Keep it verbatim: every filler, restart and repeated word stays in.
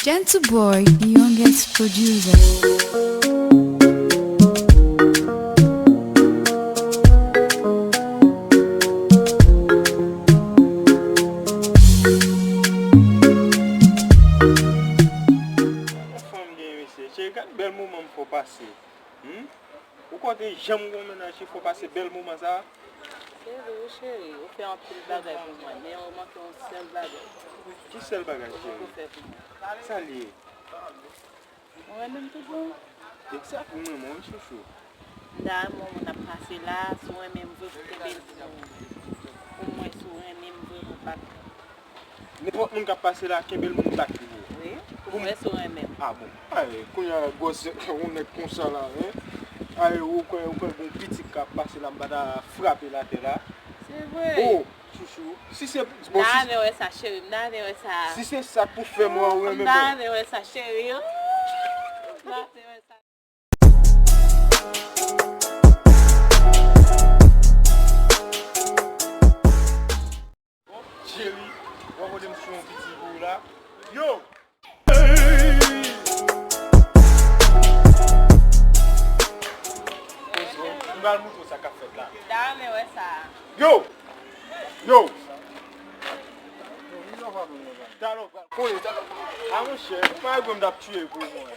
Gentle Boy, the youngest producer. Yon fanm gen mesye. Cheri, gad bèl moman m fè w pase. Hmm? Ou kwè w te janm gen yon mennaj ki fè w pase bèl moman sa a? Se vre wi cheri, ou fè anpil bagay pou mwen, men ou manke yon sèl bagay. Ki sèl bagay, Ou cheri? poko fè pou mwen. Sa l ye? Ou renmen m toujou? Egzak, ou renmen mwen, wi, chouchou. M ta renmen w moun ap pase la, si w renmen m vre pou kenbe l pou, pou mwen, si w renmen m vre pou bat. Nenpòt moun k ap pase la, kenbe l moun bat li pou ou. Wi, pou mwen si w renmen m. Ah bon. Ay, kounye a gwòs ou nèg konsa la, hein? Ay, ou kwè, ou kwè gon pitit k ap pase la, m pa ta frape l atè la? Se vre. Oh, chouchou. Si se, M bon, ta si, renmen wè sa cheri, m ta renmen wè sa. Si se sa k pou fè mwen ou renmen M ta mwen. renmen wè sa cheri. Oh, m ta renmen wè sa. Cheri, w ap pote m sou yon piti pou ou la. Yo! M pral montre w sa k ap fèt la. M ta renmen wè sa. Yo! Yo! Talò, konnen, talò. A monchè, ou pa wè m t ap tiye pou mwen.